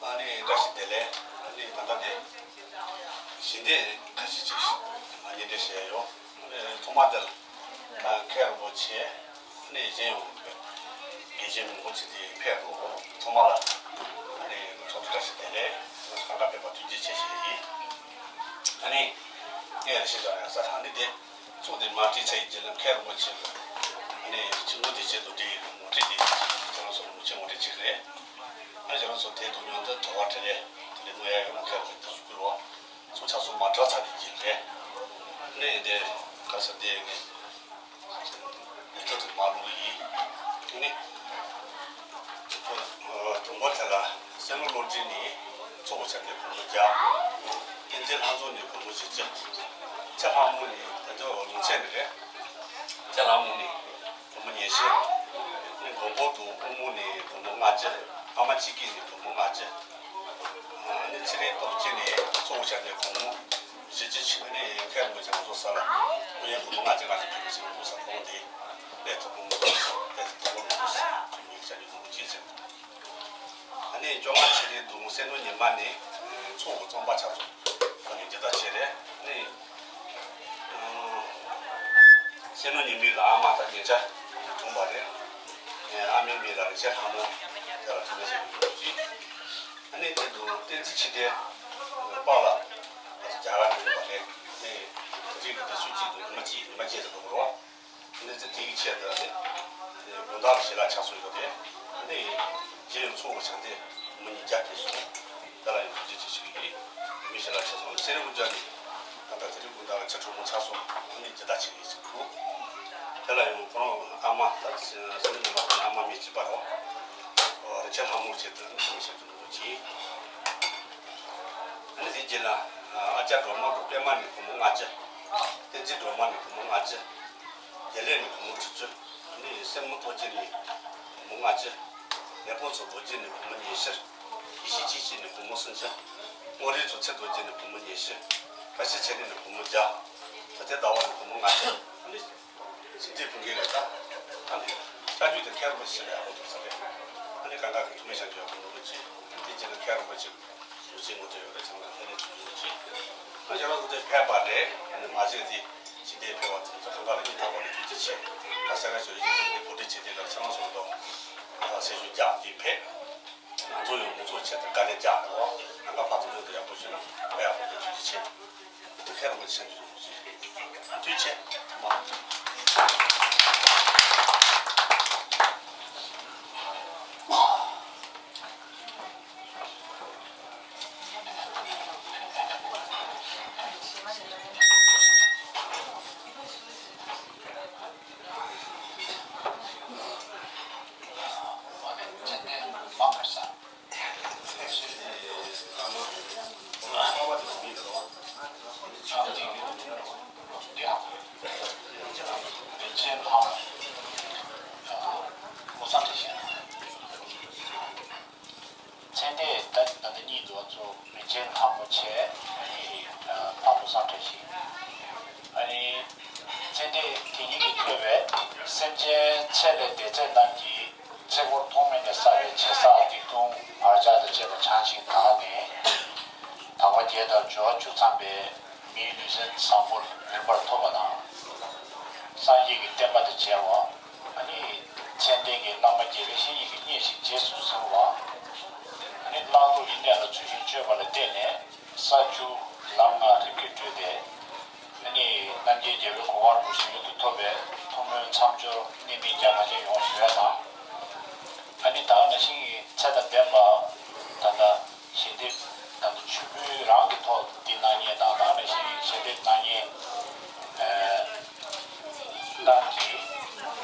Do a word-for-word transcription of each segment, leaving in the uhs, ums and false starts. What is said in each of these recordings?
ཨ་ནི་བཀྲ་ཤིས་བདེ་ལེགས། ཨ་ནི་ད་ལྟ་དེ་ཞལ་འདེབས་ཁ་ཤས་ཅིག་ཨ་ནི་འདྲ་བྱས་ཡོད། ཨ་ནི་ཐོག་མ་དེ་ལ་ཨ་མཁན་རིན་པོ་ཆེ་ཨ་ནི་གཞན་ཡང་དགེ་བཤེས་མང་པོ་ཅིག་དེ་ཕེབས་འདུག་ཐོག་མ་ལ་ཨ་ནི་ཚོགས་གཙོ་བཀྲ་ཤིས་བདེ་ལེགས། གང་ག་ཕེབས་པ་ཐུགས་རྗེ་ཆེ་ཞུ་ཡི། ཨ་ནི་ངས་ཞུ་དགོས་ཡ་ས་ཨ་ནི་དེ། ཚོགས་དེ་མ་ཁྲིད་ཚར་བའི་རྗེས་ལ་མཁན་རིན་པོ་ཆེ་གིས་ཨ་ནི་ཆེན་པོ་དེ་ཆེད་དུ་འབྲི་ཡི་ངོ་སྤྲོད་དེ་ཁྱེད་རང་ཚོ་ལ་ངོ་སྤྲོད་ངོ་སྤྲོད་ཅིག་རེད། ཨ་ཁྱེད་རང་ཚོ་དེ་དུ་མྱོང་དུ་དོ་བ་དྲི་རེད། དེ་ལས་མོ་ཡ་ཡོད་ན་མཁན་རིན་པོ་ཆེ་དུ་བསྐུར་བ། ཚོགས་ཆ་ཚོགས་མ་གྲགས་ཚར་དེ་རྗེས་རེད། ཨ་ནི་དེ་ག་ས་དེ་ངས་ལས་ཐོག་དུ་མ་ལུག་ཡིན། ཨ་ནི། དང་པོ་དེ་ལ་སེང་ལོ་བློ་གྲོས་ནས་གཙོ་བོ་བྱས་ཏེ་སྒོར་མོ་བརྒྱ། བསྟན་འཛིན་ལྷ་རྫོང་ནས་སྒོར་མོ་བཞི་བཅུ། ཚེ་ལྷ་མོ་ནས་དེ་ཚོ་ལུང་ཚན་ནས་རེད། ཚེ་ལྷ་མོ་ནས་སྒོར་མོ་ཉི་ཤུ། ཨ་ནི་མགོན་པོ་དང་དབུ་མོ་ནས་སྒོར་མོ་ལྔ་བཅུ། ཨ་མ་གཅིག་སྐྱིད་ནས་སྒོར་མོ་ལྔ་བཅུ། ཨ་ནི་ཚེ་རིང་སྟོབས་རྒྱས་ནས་གཙོ་བོ་བྱས་ཏེ་སྒོར་མོ་བཞི་བཅུ་ཆིག། ཨ་ནི་མཁན་རིན་པོ་ཆེ་ང་ཚོ་ས་ལ་ཨུ་ཡོན་སྒོར་མོ་ལྔ་བཅུ་ལྔ་བཅུ་ཕུལ་བའི་ཚེ་ང་ཚོ་ས་ཐོག་དེ་ལས་ཐོག་སྒོར་མོ་ལྔ་བཅུ་ལྔ་བཅུ་ཕུལ་བའི་ཚེ་ང་ཚོ་ས་ཐོག་ཉིན་བྱ་རྒྱུ་སྒོར་མོ་གཅིག་ཚེ། ཨ་ནི་བཅོ་ལྔ་ཚེ་རིང་དང་སེང་ལོ་ཉི་མ་ནི་ཚོགས་གཙོ་རྩོམ་པ་ཆ་ཚོགས་ཨ་ནི་འདི་ལྟར་བྱས་རེད། ཨ་ནི་སེང་ལོ་ཉི་མའི་ལ་ཨ་མ་དང་ཉེ་ཆར་གྲོངས་པ་རེད། ཨ་མའི་མིང་ལ་རིན་ཆེན་ལྷ་མོ་དེ་ལ་དྲི་མ་བྱེད་དགོས་ཀྱི། ཨ་ནི་དེ་དུ་བསྟན་འཛིན་ཆོས་སྒྲོན་པཱ་ལགས་ང་ཚོ་རྒྱ་གར་ནས་ཡིན་པ་རེད། ཨ་ནི་རིགས་ཀྱི་དེ་སུ་གཅིག་དུ་ཉི་མ་གཅིག་ཉི་མ་གཅིག་ཙམ་འགྲོ་དགོས་རེད་བ། ཨ་ནི་ཚེ་དེ་གི་ཆེད་དུ་ཨ་ནི་དགོང་དག་ལ་ཞལ་ལག་ཆགས་སོང་ཡོད་རེད། ཨ་ནི་རྗེས་ཡང་ཚོགས་པ་བྱང་སྟེ་མི་ཉིས་བརྒྱ་ཕེབས་སོང་། དེ་ལ་ཡང་ཐུགས་རྗེ་ཆེ་ཞུ་གི་ཡིན། མི་ཞལ་ལག་ཆེ་སོང་ཚེ་རིང་དབུ་ཅན་ནི་ད་ལྟ་དེ་རིང་དགོང་དག་ལ་ཕྱི་དྲོ་མོ་ཆགས་སོང་ཨ་ནི་ཇི་ལྟར་བྱེད་ཀྱི་ཟེར་གོ། དེ་ལ་ཡང་ཁོ་རང་ཨ་མ་ད་སེམས་ནི་མ་ཁོ་ཨ་མ་མི་གཅིག་པ་རོ། རིན་ཆེན་ལྷ་མོ་ཆེད་དུ་ནི་ཐུགས་མི་ཤེས་དུ་མི་འདུག་ཅིང་། ཨ་ནི་དེ་རྗེས་ལ་ཨ་ཅག་སྒྲོལ་མ་དང་པད་མ་ནི་སྒོར་མོ་ལྔ་བཅུ། བསྟན་འཛིན་སྒྲོལ་མ་ནི་སྒོར་མོ་ལྔ་བཅུ། བདེ་ལེགས་ནི་སྒོར་མོ་དྲུག་ཅུ། ཨ་ནི་སེན་མོ་ཐོག་ཅན་ནི་སྒོར་མོ་ལྔ་བཅུ། ལེགས་པོ་མཚོ་རྡོ་རྗེ་ནི་སྒོར་མོ་ཉི་ཤུ། ཡེ་ཤེས་སྐྱིད་ཆེན་ནི་སྒོར་མོ་སུམ་ཅུ། སྔོ་རིལ་མཚོ་ཚེ་རྡོ་རྗེ་ནི་སྒོར་མོ་ཉི་ཤུ། བཀྲ་ཤིས་ཚེ་རིང་ནི་སྒོར་མོ་བརྒྱ། ད་ལྟའི་ཟླ་བ་ནི་སྒོར་མོ་ལྔ་བཅུ། ཨ་ནི་ཞི་བདེ་ཕུན་ཁེ་ལ་ད་ཨ་ནི་ལྕགས་ཀྱུ་དེ་མཁན་རིན་པོ་ཆེ་ལ་ཡག་པོ་འདུག་ས་རེད། ཨ་ནི་གང་ག་གི་ཐུགས་སྨོན་ཞུ་རྒྱུ་ཡག་པོ་འདུག་ཅེས་དེ་རྗེས་ལ་མཁན་རིན་པོ་ཆེ་ཐུགས་རྗེ་ངོ་སྤྲོད་ཡོད་པའི་ཚང་མ་ལ་ལྷན་རྒྱས་ཐུགས་རྗེ་ཆེ། ཨ་ཡང་རང་ཚོ་དེ་ཕེབས་པ་རེད། ཨ་ནི་མ་གཞི་དེ་ཞི་བདེ་ཕེབས་པ་དེ་ཚོ་གང་ག་ལ་སྙིང་ཐག་པ་ནས་ཐུགས་རྗེ་ཆེ། ད་ས་ག་ཞོལ་གྱི་དེ་འདི་གོ་སྒྲིག་བྱས་ཏེ་ལ་ཚང་མ་སོང་དོ། ད་སེ་ཞུ་རྒྱག་དེ་ཕེབས། ང་ཚོ་ཡང་མང་ཚོགས་ཆེད་དུ་དཀའ་ལས་རྒྱག་དགོས། ནང་པ་ཕར་ཚུར་ཡོང་དུ་ཡག་པོ་བྱུང་ན་དཔེ་ཡག་པོ་འདུག་ཐུགས་རྗེ་ཆེ། དེ་ཁེ་རང་ཆེ་འདུག་ཐུགས་རྗེ་ཆེ། མ། མཚན་དེ་ད་ད་ལྟ་གཉིས་འདུག་ཚོ་མི་ཆེན་ལྷ་མོ་ཆེ་ཨ་ནི་ལྷ་མོ་བསམ་གྲུབ་ཞིག་ཨ་ནི་མཚན་དེ་དེ་ཉིད་ཀྱིས་ཐོས་པས་སེམས་ཅན་ཚེ་ལས་འདས་ཚད་རྣམས་ཀྱི་ཚེ་འཁོར་ཐོག་མེད་ནས་བསགས་པའི་བྱས་བསགས་སྡིག་ལྟུང་བར་ཆད་དང་བཅས་པ་བྱང་ཞིང་དག་ནས་དག་པ་བརྒྱད་དང་འབྱོར་བ་བཅུ་ཚང་བའི་མིའི་ལུས་རྩལ་བཟང་པོར་རིམ་པར་ཐོབ་པ་དང་། སངས་རྒྱས་ཀྱི་བསྟན་པ་དང་མཇལ་བ། ཨ་ནི་མཚན་ལྡན་གྱི་བླ་མ་དགེ་བའི་བཤེས་གཉེན་གྱི་བརྙེས་ཤིང་རྗེས་སུ་བཟུང་བ། ཨ་ནི་ བླང་དོར་གྱི་གནས་ལ་ཚུལ་བཞིན་སྤྱོད་པ་ལ་བརྟེན་ནས་ས་བཅུ་ལམ་ལྔ་རིམ་གྱིས་བགྲོད་དེ། ཨ་ནི་རྣམ་རྒྱལ་རྒྱལ་བའི་གོ་འཕང་རིན་པོ་ཆེ་མྱུར་དུ་ཐོབ་པའི་ཐུགས་སྨོན་མཚམས་སྦྱོར་གནད་སྨིན་རྒྱ་གང་ཆེ་ཡོང་ཞུ་ཡ་དང་། ཨ་ནི་ད་ག་ནང་བཞིན་གྱི་ཚད་དང་ལྡན་པ་ད་ལྟ་ཞལ་འདེབས་ད་ལྟ་མཆོད་འབུལ་རང་གི་ཐོག་འདི་གནང་མཁན་དང་ད་ག་ནང་བཞིན་ཞལ་འདེབས་གནང་མཁན་རྣམས་ཀྱིས་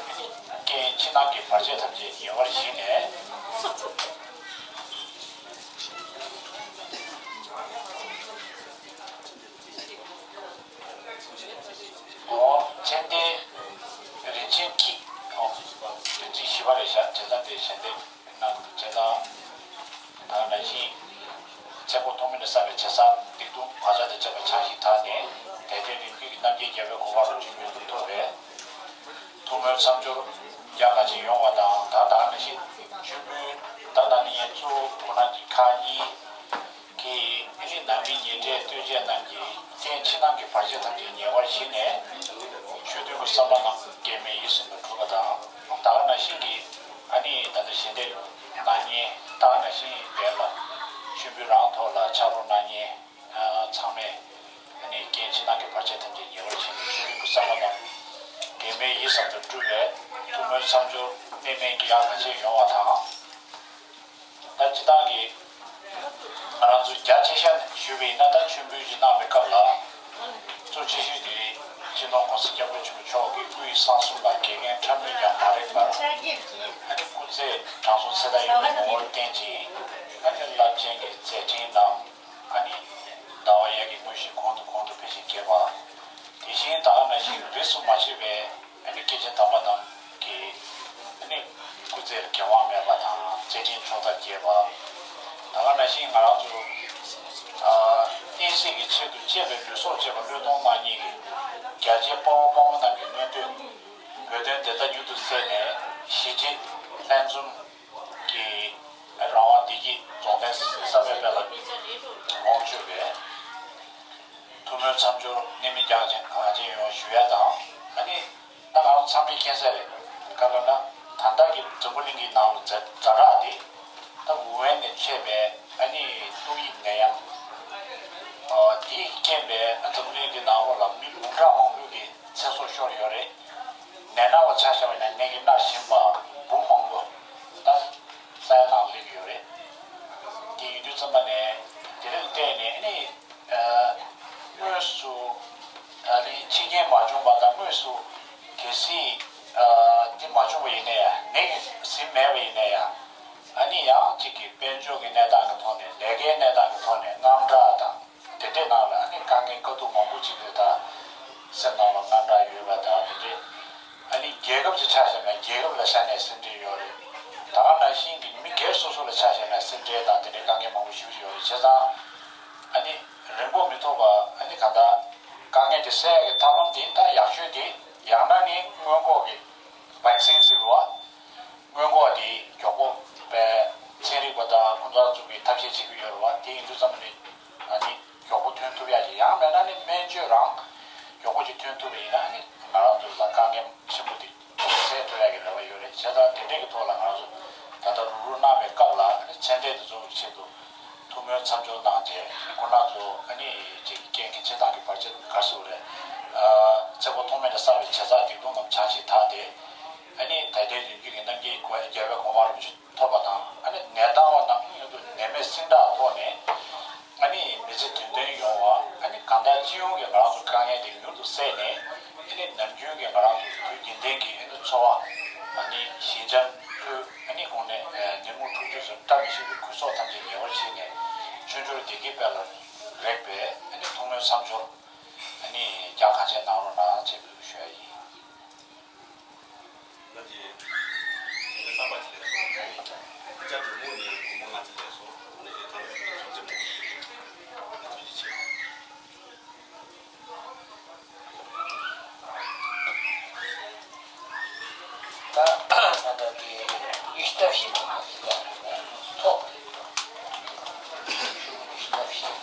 རྐྱེན་ཕྱི་ནང་གི་བར་ཆད་ཐམས་ཅད་ཉེ་བར་ཞི་ནས། ཨོ། མཚན་ལྡན་རིན་ཆེན་སྐྱིད། ཨོ། བདུན་ཚིགས་བཞི་པ་རེད་བཞག་བྱས་ཙང་དེ་ཞལ་འདེབས་གནང་བྱས་ཙང་། ད་ནང་བཞིན་ཚེ་འཕོ་ཐོགས་མེད་ལ་བསགས་པའི་བྱས་ཙང་སྡིག་ལྟུང་བག་ཆགས་དང་བཅས་པ་བྱང་ཞིང་དག་ནས་དལ་བརྟན་རིམ་གྱིས་རྣམ་རྒྱལ་རྒྱལ་བའི་གོ་འཕང་རིན་པོ་ཆེ་མྱུར་དུ་ཐོབ་པའི་ཐུགས་སྨོན་མཚམས་སྦྱོར་རྒྱ་གང་ཆེ་ཡོང་བ་དང་། ད་ད་ནང་བཞིན་མཆོད་འབུལ་ད་ད་ནི་ཡན་གཙོ་བོ་ཁོ་རང་གི་ཁག་གཉིས། ཀྱི་ཨ་ནི་ནང་མི་ཉེ་འབྲེལ་ལྟོས་བཅས་རྣམས་ཀྱི་རྐྱེན་ཕྱི་ནང་གི་བར་ཆད་ཐམས་ཅད་ཉེ་བར་ཞི་ནས། ཆོས་མཐུན་གྱི་བསམ་པ་རྣམས་གེགས་མེད་ཡིད་བཞིན་དུ་འགྲུབ་པ་དང་། ད་ག་ནང་བཞིན་གྱི་ཨ་ནི་ད་ལྟ་ཞལ་འདེབས་གནང་མཁན་ད་ག་ནང་བཞིན་དེ་ལ་མཆོད་འབུལ་རང་ཐོག་ལ་ཕྱག་རོགས་གནང་མཁན་ཚང་མས་ཨ་ནི་རྐྱེན་ཕྱི་ནང་གི་བར་ཆད་ཐམས་ཅད་ཉེ་བར་ཞི་ནས་ཆོས་མཐུན་གྱི་བསམ་པ་རྣམས་གེགས་མེད་ཡིད་བཞིན་དུ་འགྲུབ་པའི་ཐུགས་སྨོན་མཚམས་སྦྱོར་གནད་སྨིན་རྒྱ་གང་ཆེ་ཡོང་བ་དང་། ད་སྤྱིར་བཏང་གི་ང་རང་ཚོ་རྒྱ་ཆེ་ཤོས་ཞུས་པ་ཡིན་ན། ད་མཆོད་འབུལ་ཞིག་གནང་བའི་སྐབས་ལ་གཙོ་ཆེ་ཤོས་དེ་སྤྱི་ནོར་༸གོང་ས་༸སྐྱབས་མགོན་ཆེན་པོ་མཆོག་གི་སྐུ་ཡི་གསང་གསུམ་ལ་འགལ་རྐྱེན་ཕྲ་མོས་ཀྱང་མ་རེག་པར། ཨ་ནི་སྐུ་ཚེ་དྲང་སྲོང་ཚེ་མཐའ་ཡས་པའི་ངོ་བོར་བརྟེན་ཅིང་། ཨ་ནི་རླབས་ཆེན་གྱི་མཛད་འཕྲིན་རྣམས་ཨ་ནི་ཟླ་བ་ཡར་གྱི་དངོས་གཞི་གོང་དུ་གོང་དུ་འཕེལ་ཞིང་རྒྱས་པ། དེ་བཞིན་ད་ག་ནང་བཞིན་རིས་སུ་མ་ཆད་པའི་ཨ་ནི་སྐྱེས་ཆེན་དམ་པ་རྣམས་ཀྱི་ཨ་ནི་སྐུ་ཚེ་འགལ་བ་མེད་པ་དང་། མཛད་འཕྲིན་ཕྱོགས་མཐར་རྒྱས་པ། ད་ག་ནང་བཞིན་ང་རང་ཚོ་ཨ་གཏན་སྲིད་ཀྱི་ཆེད་དུ་གཅེས་པའི་ལུས་སྲོག་བཅས་པ་བློས་གཏོང་གནང་མཁན་གྱི་རྒྱ་ཆེའི་དཔའ་བོ་དཔའ་མོ་རྣམས་ཀྱི་མངོན་འདོད་བོད་དོན་བདེན་མཐའ་མྱུར་དུ་གསལ་ནས་གཞིས་བྱེས་ལྷན་འཛོམས་ཀྱི་རང་དབང་བདེ་སྐྱིད་རྫོགས་ལྡན་གསར་པའི་དཔལ་ལ་ལོངས་སྤྱོད་པའི་ཐུགས་སྨོན་མཚམས་སྦྱོར་གནད་སྨིན་རྒྱ་ཆེན་གང་ཆེན་ཡོང་ཞུ་ཡ་དང་། ཨ་ནི་ད་ང་ཚོ་ཚང་མས་མཁྱེན་གསལ་རེད། ག་ལབ་ན་ད་ལྟ་གི་འཛམ་བུ་གླིང་གི་ནང་ལ་ཛ་ཛ་དྲག་དེ་ད་ཝུ་ཧན་ནས་མཆེད་པའི་ཨ་ནི་ཏོག་དབྱིབས་ནད་ཡམས། ཨ་དེའི་རྐྱེན་པས་འཛམ་བུ་གླིང་གི་ནང་ལོགས་ལ་མི་འབུམ་ཕྲག་མང་པོ་གི་ཚེ་སྲོག་ཤོར་ཡོད་རེད། ནད་ན་བ་ཆ་བཞག་པ་ཡིན་ན་ནད་ཀྱིས་མནར་བཞིན་པ་འབུམ་མང་པོ་ད་ས་ཡ་ནང་སླེབས་ཡོད་རེད། དེ་ཡིན་དུས་ཙམ་པ་ནས་དེ་རིང་བལྟས་ནས་ཨ་ནི་ཨ་དངོས་སུ་ཨ་ནི་འཆི་རྐྱེན་མ་བྱུང་བ་དང་། དངོས་སུ་གལ་སྲིད་ཨ་དེ་མ་བྱུང་བ་ཡིན་ན་ཡང་། ནད་ཀྱིས་ཟིན་མེད་པ་ཡིན་ན་ཡང་། ཨ་ནི་ཡང་གཅིག་གི་དཔལ་འབྱོར་གྱི་གནས་སྟངས་ཀྱི་ཐོག་ནས། ལས་ཀའི་གནས་སྟངས་ཀྱི་ཐོག་ནས་དངངས་སྐྲག་དང་། དེ་འདྲའི་ནང་ལ་ཨ་ནི་དཀའ་ངལ་དཀའ་སྡུག་མང་པོ་ཅིག་རེད། ད་སེམས་ནང་ལ་དངངས་སྐྲག་ཡོད་པ་དང་། དེ་འདྲའི་ཨ་ནི་རྒྱལ་ཁབ་ཅིག་ཆ་བཞག་ན་རྒྱལ་ཁབ་ལ་ཆ་ནས་སེམས་ཁྲལ་ཡོད་རེད། ད་ག་ནང་བཞིན་གྱི་མི་སྒེར་སོ་སོ་ལ་ཆ་བཞག་ན་སེམས་ཁྲལ་དང་དེ་འདྲའི་དཀའ་ངལ་མང་པོ་ཞེ་པོ་ཅིག་ཡོད་རེད། བྱས་ཙང་ཨ་ནི་རིང་པོ་མི་ཐོགས་པ་ཨ་ནི་གང་ལྟར་དཀའ་ངལ་དེ་སེལ་ཡག་གི་ཐབས་ལམ་དེ། ད་ཡག་ཤོས་དེ་ཡང་ན་ནི་སྔོན་འགོག་གི་བེག་སིན་ཟེར་བ། སྔོན་འགོག་དེ་མགྱོགས་པོ་པའི་ཚན་རིག་པ་དང་ཁོང་ཚོ་ཚོ་གིས་ཐབས་ཤེས་བྱེད་ཀྱི་ཡོད་རེད་བ། དེ་ཡིན་དུས་ཙམ་ནས་ཨ་ནི་མགྱོགས་པོ་ཐོན་ཐུབ་ཡག་གི། ཡང་མིན་ན་ནི་སྨན་བཅོས་རང་མགྱོགས་པོ་ཅིག་ཐོན་ཐུབ་པ་ཡིན་ན། ཨ་ནི་ང་རང་ཚོ་ལ་དཀའ་ངལ་ཆེན་པོ་དེ་སེལ་ཐུབ་ཡག་གི་རེ་བ་ཡོད་རེད། བྱས་ཙང་དེ་འདྲས་ཀྱི་ཐོག་ལ་ང་རང་ཚོ་ད་ལྟ་རུག་རུག་གནང་བའི་སྐབས་ལ་ཨ་ནི་མཚན་ལྡན་དེ་ཚོ་གི་ཆེད་དུ་ཐུགས་སྨོན་མཚམས་སྦྱོར་གནང་རྗེས། ཁོང་རྣམ་ཚོ་ཨ་ནི་ཅིག་རྐྱེན་གྱི་ཕྱི་ནང་གི་བར་ཆད་ག་རེ་ཟེར་དགོས་རེད། ཨ་ཚེ་འཕོ་ཐོགས་མེད་ལ་བསགས་པའི་བྱས་ཙང་སྡིག་ལྟུང་རྣམས་བྱང་ཞིང་དག་སྟེ། ཨ་ནི་དལ་བརྟན་རིམ་བརྒྱུད་ཀྱི་རྣམ་རྒྱལ་གོ་རྒྱལ་བའི་གོ་འཕང་རིན་པོ་ཆེ་ཐོབ་པ་དང་། ཨ་ནི་ནད་བཏང་བ་རྣམས་མྱུར་དུ་ནད་མེད་སེང་དྲག་ཐོག་ནས་ཨ་ནི་མི་ཚེ་དོན་ལྡན་ཡོང་བ། ཨ་ནི་གང་ལྟར་སྤྱི་ཡོངས་ཀྱི་ང་རང་ཚོ་དཀའ་ངལ་དེ་མྱུར་དུ་བསལ་ནས། ཨ་ནི་ནམ་རྒྱུན་གྱི་ང་རང་ཚོ་དུས་རྒྱུན་ལྡན་གྱི་ཨ་ནི་འཚོ་བ། ཨ་ནི་ཞི་འཇམ་ལྷོད། ཨ་ནི་དགོངས་ནས་ནད་མུག་འཁྲུག་རྩོད་སོགས་བཀྲ་མི་ཤིས་པའི་གོས་སོགས་ཐམས་ཅད་ཉེ་བར་ཞི་ནས། ཆོས་འབྱོར་བདེ་སྐྱིད་དཔལ་ལ་རེག་པའི་ཨ་ནི་ཐུགས་སྨོན་མཚམས་སྦྱོར་ཨ་ནི་རྒྱ་གང་ཆེ་གནང་རོགས་གནང་ཞེས་ཞུ་ཡ་ཡིན། ནམ་གྱི་དེ་ནས་བསམ་པ་ཅི་ལས་སོ། ཅག་གྲོགས་མོ་ནི་བུ་མོ་ང་ཅི་ལས་སོ། ནི་ཨེ་ཐང་ལ་ཚོགས་ཅི་མོ་ནི་ཚོགས་ཅི་ཆེ། ད་ད་ལྟ་དེ་ཡིག་ཐབས་ཤིག་དང་ཐོག་ཡིག་ཐབས་ཤིག་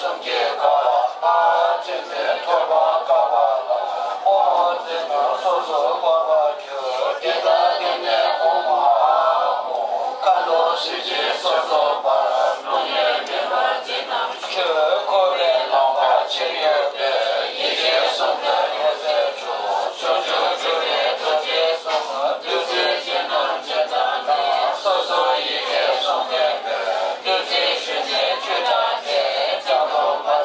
སངས་རྒྱས་བཀའ་ཐམས་ཅད་ཐོས་པ་དཀའ་བ་ལ། འོ་དེ་ན་སོ་སོ་བསྐོར་བར་གྱུར། དེ་དག་དེ་ནས་ཨོཾ་ཨཱཿཧཱུྃ། མཁའ་འགྲོ་སྲས་བཅས་སོ་སོ་བར། ཀླུ་གཉན་ངན་པ་འདི་རྣམས་ཁྱོད། འཁོར་བའི་ལམ་ཁ་ཕྱིར་ཡོད་པའི། ཡེ་ཤེས་ཟུང་འཇུག་འོད་ཟེར་འཕྲོ། སྤྱོད་འཇུག་སྤྲུལ་པའི་རྡོ་རྗེ་གསུམ། བདུད་རྩི་ཅན་རྣམས་ཅན་དང་ནི། སོ་སོའི་ཡི་གེ་གསུང་བདེན་པས། བདུད་རྩི་ཞུན་མའི་བཅུད་དང་ལྡན། ལྕགས་ཀླུ་མ་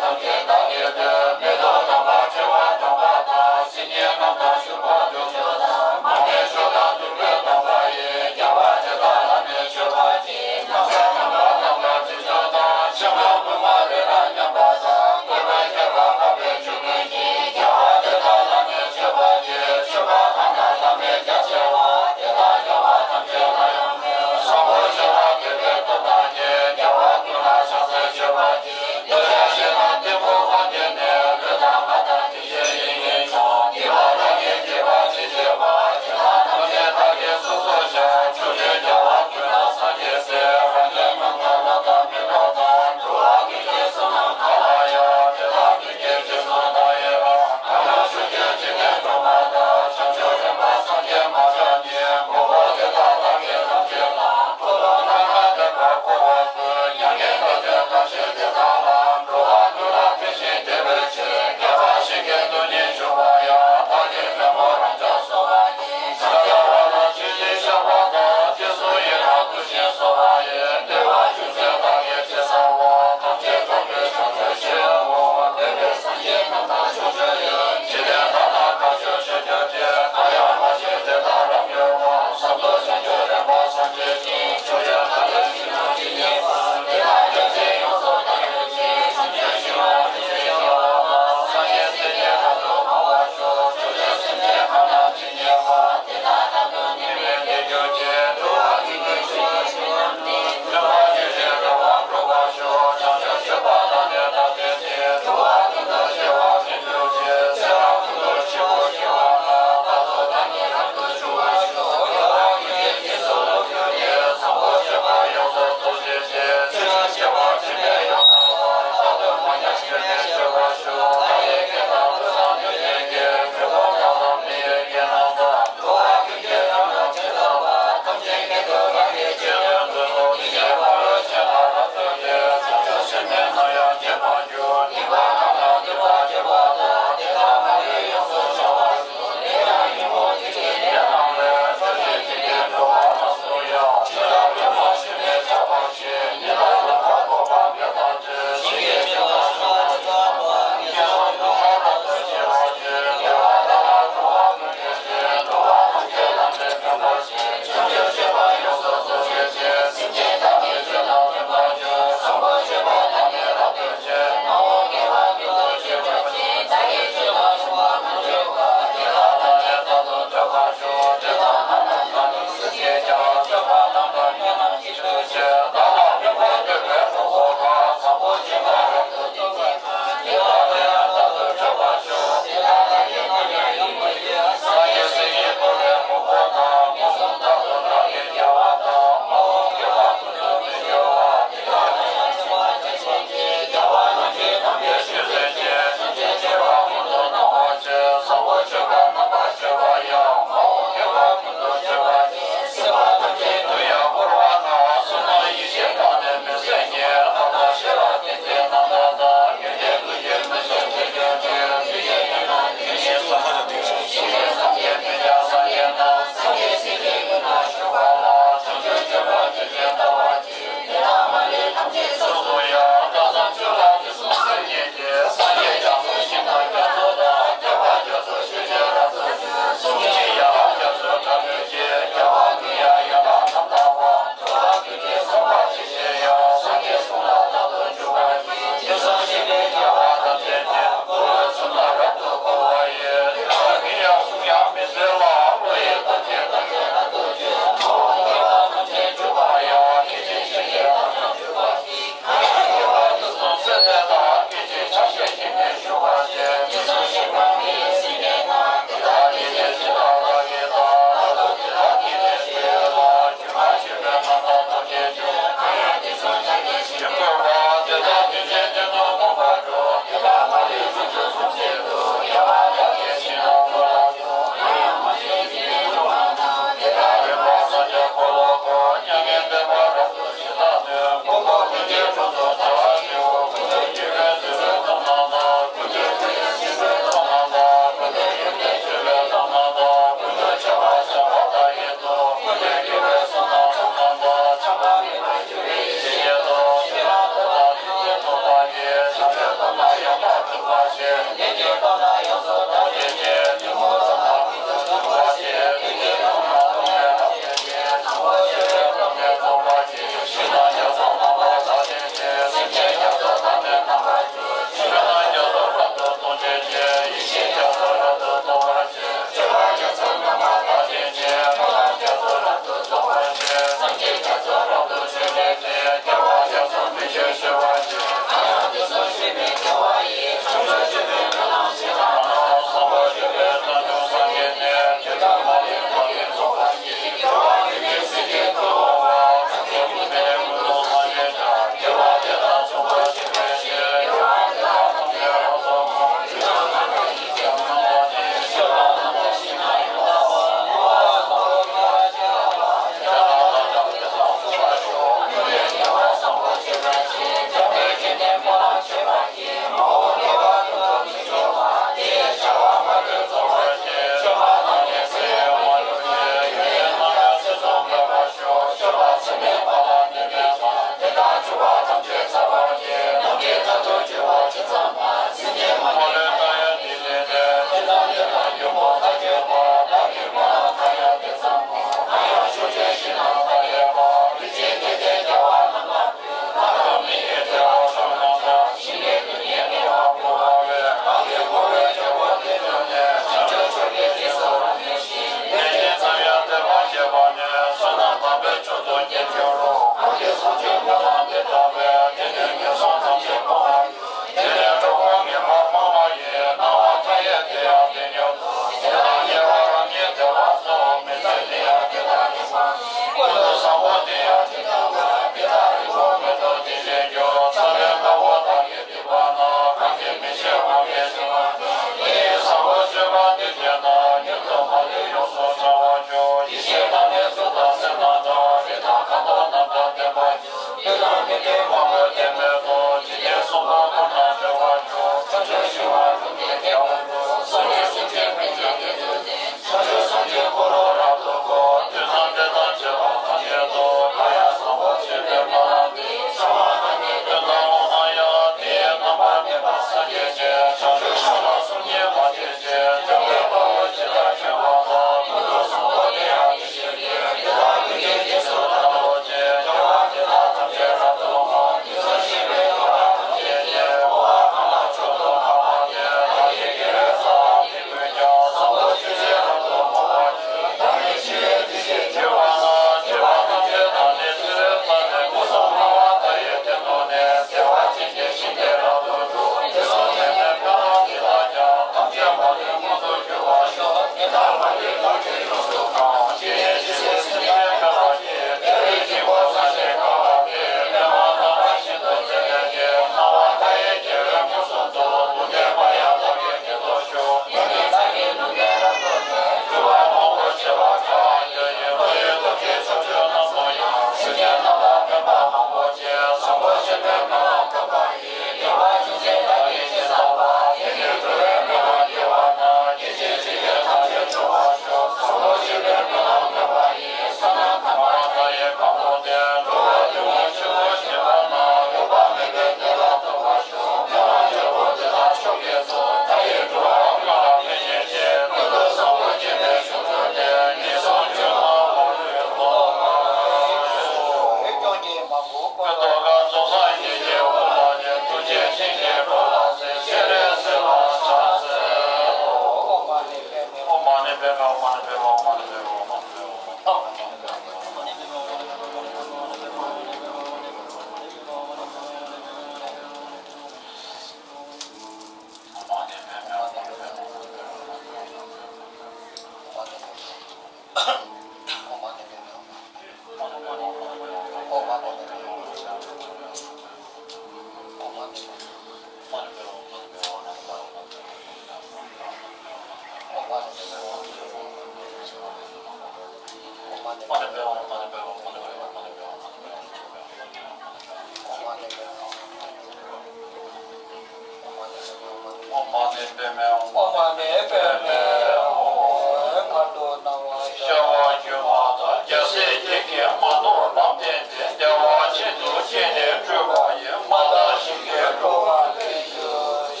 པདྨེ་ཨོཾ། ཨོཾ་མ་ཎི་པདྨེ་ཨོཾ། མར་དུ་སྣང་བ་ཤར་བ་སྒྱུ་མ་ལྟར། རྒྱལ་སྲས་བརྒྱད་ཀྱིས་མ་ནོར་ལམ་བསྟན་ཏེ། བདེ་བ་ཆེན་དུ་སྤྱད་ནས་བགྲོད་པ་ཡི། མ་དག་ཞིང་གི་འགྲོ་བ་ལས་བྱོས་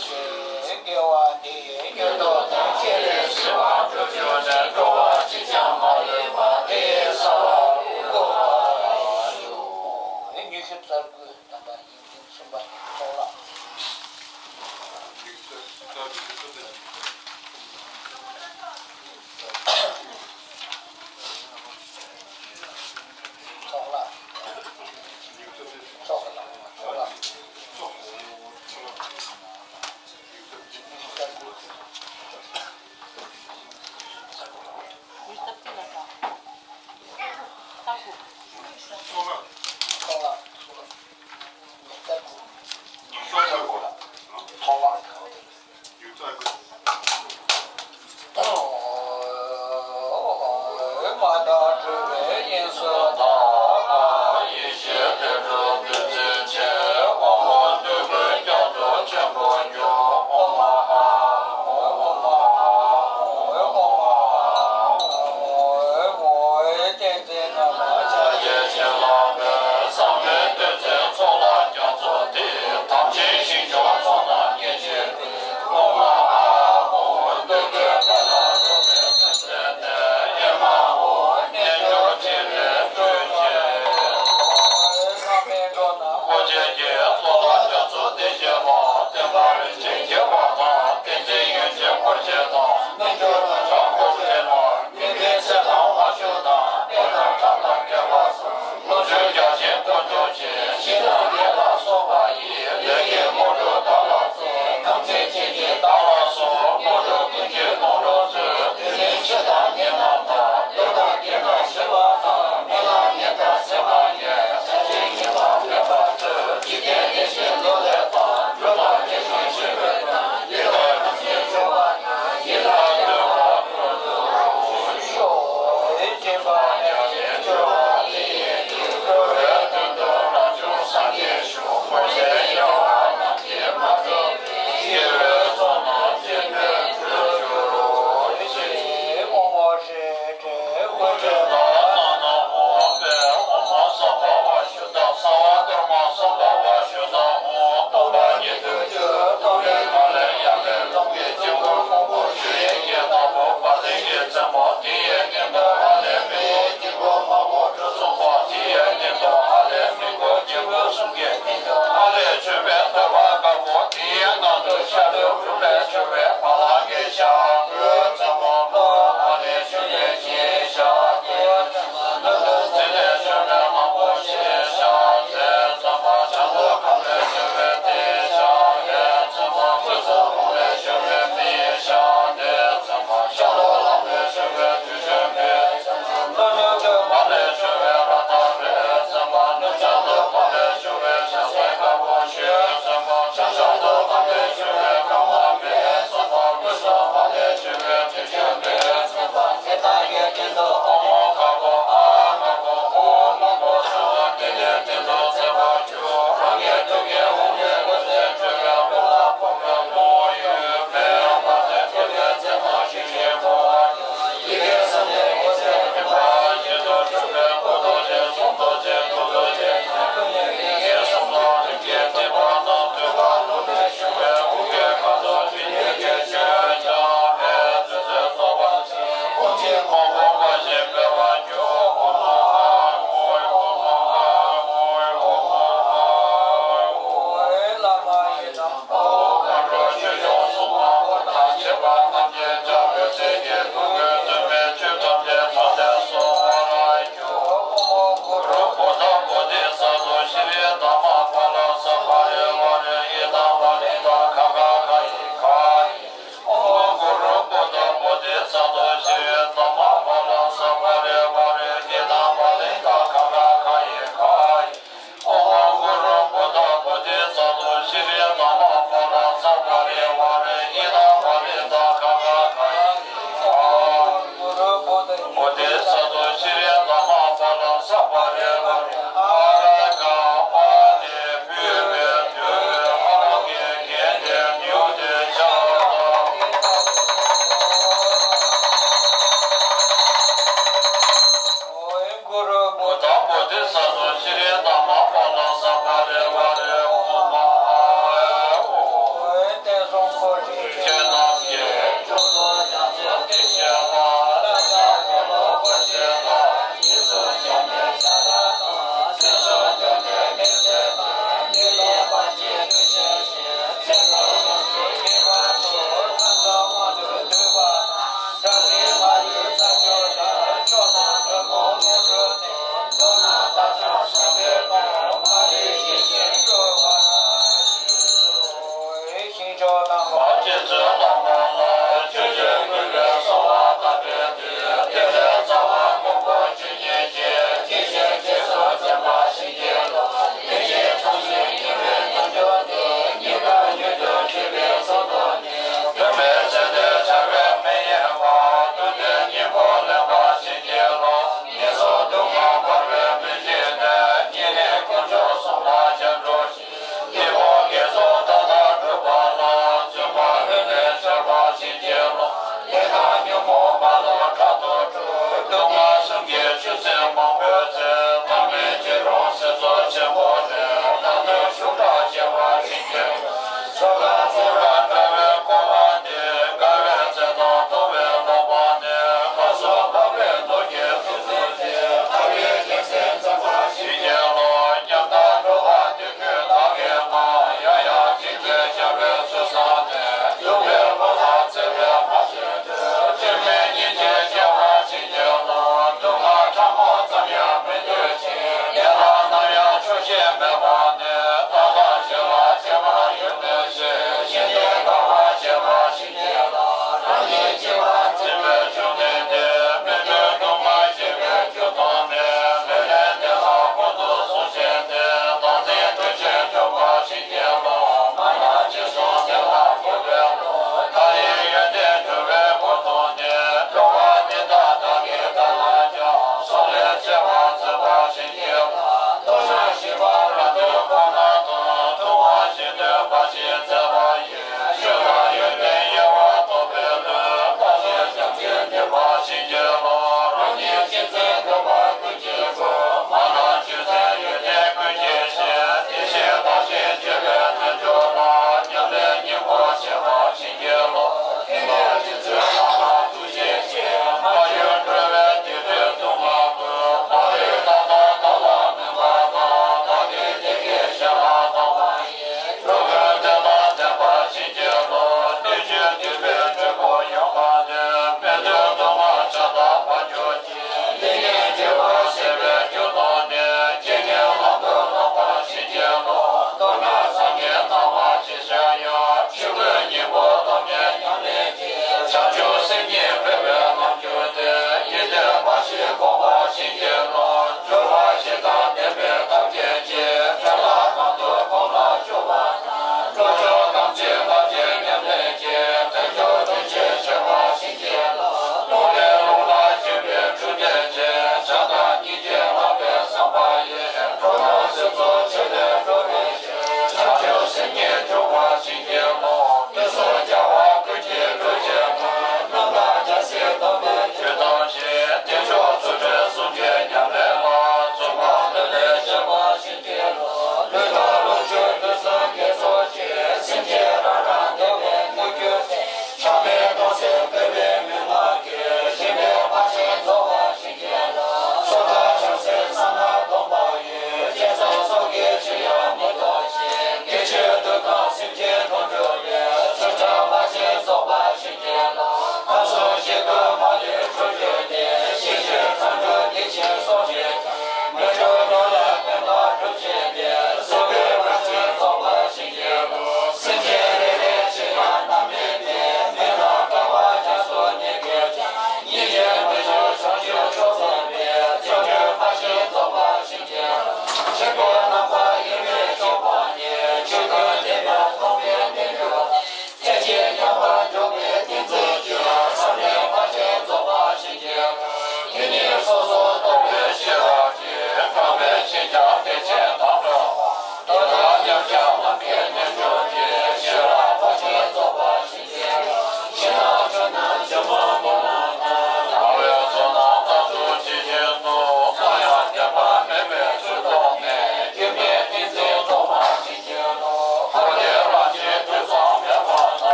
ཤིག་དགེ་བ་འདི་ཡིས་མྱུར་དུ་བདག་སྤྱན་རས་གཟིགས་དབང་འགྲུབ་གྱུར་ནས། འགྲོ་བ་གཅིག་ཀྱང་མ་ལུས་པ། དེ་ཡི་ས་ལ་འགོད་པར་ཤོག་ཉི་ཤུ་རྩ་དགུ། དམ་པ་ཡིན་ཏིང་གསུམ་པ་ཚོགས་ལ། ཚོགས་ལ། ཚོགས་ལ། ཚོགས་ལ།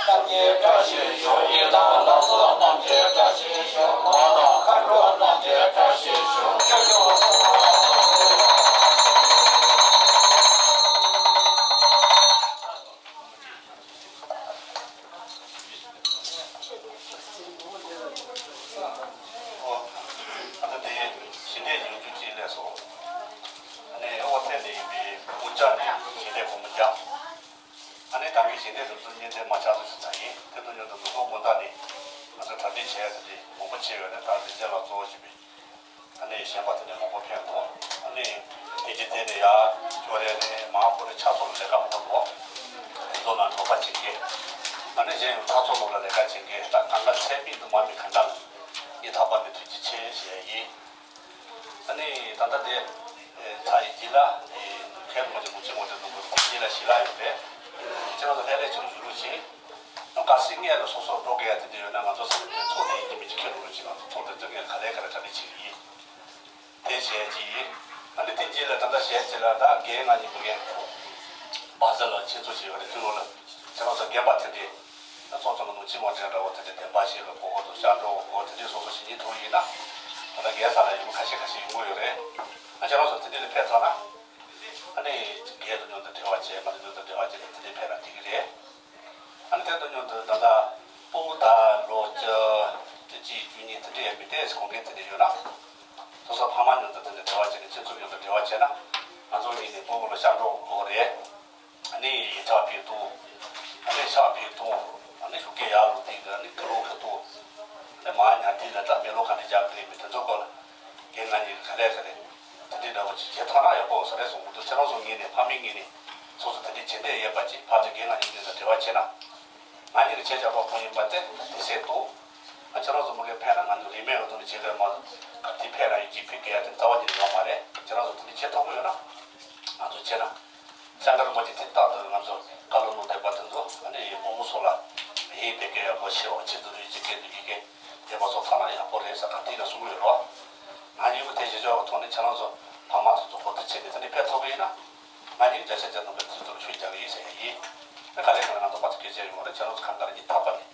རྣམས་ཀྱི་བཀྲ་ཤིས་ཤོག་ཡི་དམ་ལྷ་ཚོགས་རྣམས་ཀྱི་བཀྲ་ཤིས་ཤོག་མ་དང་མཁའ་འགྲོ་རྣམས་ཀྱི་བཀྲ་ཤིས་ཤོག་ཆོས་སྐྱོང་སྲུང་མ། ཨོ། ཨ་ད་དེ་ཞི་བདེ་ཡོང་རྒྱུ་ཅིག་ལས་སོ། ཨ་ནི་ཨོ་ཐེ་ནས་ཡིན་པའི་དབུ་ལྕགས་ནས་ཞི་བདེ་སྒོ་མོ་རྒྱག་ཨ་ནི་ད་གིན་ཞི་བདེ་རུ་ཚུར་གཉིས་ལྡན་མ་ཆགས་སུ་ཞིག་ཚ་ཡིན། དེ་དང་མཉམ་དུ་ནུབ་ཕྱོགས་དགོན་བདག་ནས་ང་ཚོ་གྲ་སྒྲིག་བྱས་ཡོད་དེ་མང་པོ་བྱས་ཡོད་ནས། ད་དེ་རྗེས་ལ་གཙོ་བོ་བྱས་པའི་ཨ་ནི་གཞན་པ་དེ་ནས་མང་པོ་ཕེབས་འདུག་ཨ་ནི་དེ་རྗེས་དེ་ནས་ཡར་ཅོ་རེ་ནས་མར་ཁོ་རེ་ཕྱག་ཚོགས་ལ་ལས་ཀ་མང་པོ་འདུག་དེ་ཚོ་ལ་འགྲོ་པ་བྱེད་མཁན། ཨ་ནི་གཞན་ཡང་ཕྱག་ཚོགས་ནང་ལ་ལས་ཀ་བྱེད་མཁན། ད་གང་ག་ཚད་མིན་དུ་མ་མི་གང་ག་ལ་ཡིད་ཐག་པ་ནས་ཐུགས་རྗེ་ཆེ་ཞུ་ཡ་ཡིན། ཨ་ནི་ད་ལྟ་དེ་ཚ་ཡི་རྗེས་ལ་ཁྱེད་མོ་ཅིག་མོ་ཅིག་མོ་ཅིག་འདུག་གི་རྗེས་ལ་ཞི་ལ་ཡོད་པས། ཁྱེད་རང་ཚོ་ལྷན་རྒྱས་ཆུང་ཞུ་རུ་ཆེ། ཡང་གལ་སྲིད་སྔས་ལ་སོ་སོར་འགྲོ་དགོས་ཡ་དེ་འདྲ་ཡོད་ན་ང་ཚོ་ཚང་མས་ཚོགས་ནས་ཡིན་གཅིག་མིན་གཅིག་ཁྱེད་རུ་ཆེ། ང་ཚོ་ཚོགས་དེ་ཚོ་ངས་ག་ལེ་ག་ལེ་གྲ་སྒྲིག་བྱེད་ཀྱི་ཡིན། དེ་བྱས་ཀྱི་ཡིན། ཨ་ནི་དེ་རྗེས་ལ་ད་ལྟ་གཞས་ཅིག་ལ་ད་རྒན་ང་གཉིས་པོ་རྒན་བ་ཟེར་ལ་ཆེད་འཛུགས་བྱས་པ་རེད། དུས་ལོ་ལ་ཁྱེད་རང་ཚོ་རྒན་པ་དེ་འདྲས་ད་ཚོགས་གཙོ་ནང་ནང་ཕྱི་མ་འདྲ་འདྲ་བོ་དེ་འདྲས་བདེན་པ་ཞིག་ལ་གོ་གོ་དང་ཤར་འགྲོ་གོ་དེ་འདྲས་སོ་སོ་ཞིག་གཉིས་ཐུག་ཡིན་ན། ད་ལྟ་རྒན་ས་ལ་ཡོང་ཁ་ཤས་ཁ་ཤས་ཡོང་གི་ཡོད་རེད། ཨ་ཁྱེད་རང་ཚོ་དེ་འདྲས་ལ་ཕེབས་ཐུབ་ན། ཨ་ནི་རྒན་དང་མཉམ་དུ་འབྲེལ་བ་བྱས། ང་དང་མཉམ་དུ་འབྲེལ་བ་བྱས་ནས་དེ་འདྲས་ཕེབས་ན་འགྲིག་གི་རེད། ཨ་ནི་དེ་དང་མཉམ་དུ་ད་ལྟ་སྤོ་བོ་ད་ལོ་བཅུ་བཅུ་གཅིག་བཅུ་གཉིས་དེ་འདྲ་ཡིན་པའི་ཏོག་ཙམ་གོ་མཁན་དེ་འདྲ་ཡོད་ན། སོ་སོ་ཕ་མ་མཉམ་དུ་དེ་འདྲ་འབྲེལ་བ་བྱས་ནས་ཁྱེད་ཚོ་མཉམ་དུ་འབྲེལ་བ་བྱས་ན། ང་ཚོ་གཉིས་ནས་སྤོ་བོ་ལ་ཤར་འགྲོ་དགོས་རེད། ཨ་ནི་ཡིག་ཆ་ཕུལ་འདུག་ཨ་ནི་ཤག་ཕུལ་འདུག་ཨ་ནི་ཞོགས་ཀས་ཡར་ལོག་དུས་ཀྱི་ཨ་ནི་དགུན་ལོ་ཁ་ཐུག་ཨ་ནི་མར་ཉལ་དུས་ལ་ད་མེ་ལོང་ག་འདྲ་རྒྱག་གི་རེད་མི་དེ་ཚོ་སྐོར་ལ། རྒན་ང་གཉིས་ག་ལེ་ག་ལེ་དེ་འདྲའི་འདྲ་བོ་ཅིག་བྱེད་ཐུབ་ན་ཡག་པོ་ས་རེད་གསུང་གི་འདུག་ཁྱེད་རང་ཚོ་ངོས་ནས་ཕ་མའི་ངོས་ནས་སོ་སོ་དེ་འདྲའི་བྱེད་འདོད་ཡོད་པ་ཅིག་ཕར་ཚུར་རྒན་ང་གཉིས་དེ་འདྲ་འབྲེལ་བ་བྱས་ན། ང་གཉིས་ཀྱི་བྱས་བཞག་པ་ཁོང་ཡིན་པ་དེ་དེ་སྲིད་དུ། ཨ་ཁྱེད་རང་ཚོ་མུ་གེ་ཕེབས་ན་ང་ཚོ་རིན་མེད་འོ་དོ་ནི་བྱེད་དགོས་མ་གཏོགས་ག་དུས་ཕེབས་ན་ཡིན་གཅིག་ཕུལ་དགོས་ཡ་དེ་རྩ་བ་ཉིད་ནས་ཡོད་མ་རེད། ཁྱེད་རང་ཚོ་དེ་འདྲ་བྱེད་ཐུབ་ཀྱི་ཡོད་ན་ང་ཚོ་བྱེད་ན། ཤང་ཀ་རིན་པོ་ཆེ་དེ་རྟག་ཏུ་ང་ཚོ་བཀའ་སློབ་གནང་བསྡད་པ་དེ་ཚོ་ཨ་ནི་ཡི་སྤོ་བོ་ཚོ་ལ་ཡིན་བསྡད་མཁན་ཡག་པོ་ཤེས་པ་ཆེད་དུ་རེད་ཅེས་སྐད་དུ་ཡི་གེ་བསྡད་པ་ཚོ་ཐ་ན་ཡག་པོ་རེད་ཟེར་ག་དུས་ན་གསུང་གི་ཡོད་རོགས། ང་གཉིས་པོ་དེ་བྱེད་ཆོག་པ་ཐོག་ནས་ཁྱེད་རང་ཚོ་ཕ་མ་ཚོ་ཚོ་གོ་བསྡུར་བྱས་ནས་དེ་འདྲ་ཕེབས་ཐུབ་ཀྱི་ཡིན་ན། ང་གཉིས་བརྒྱ་ཆ་བརྒྱ་ཐམ་པའི་དུས་ཚོད་ཤུགས་རྒྱག་གི་ཡིན་ཟེར་ཡ་ཡིན། ཨ་ག་ལེ་ག་ལེ་ང་ཚོ་པ་ཚོ་སྐད་ཆ་ཡོང་བ་རེད། ཁྱེད་རང་ཚོ་གང་ག་རེ་གཉིས་ཐག་པ་ནས་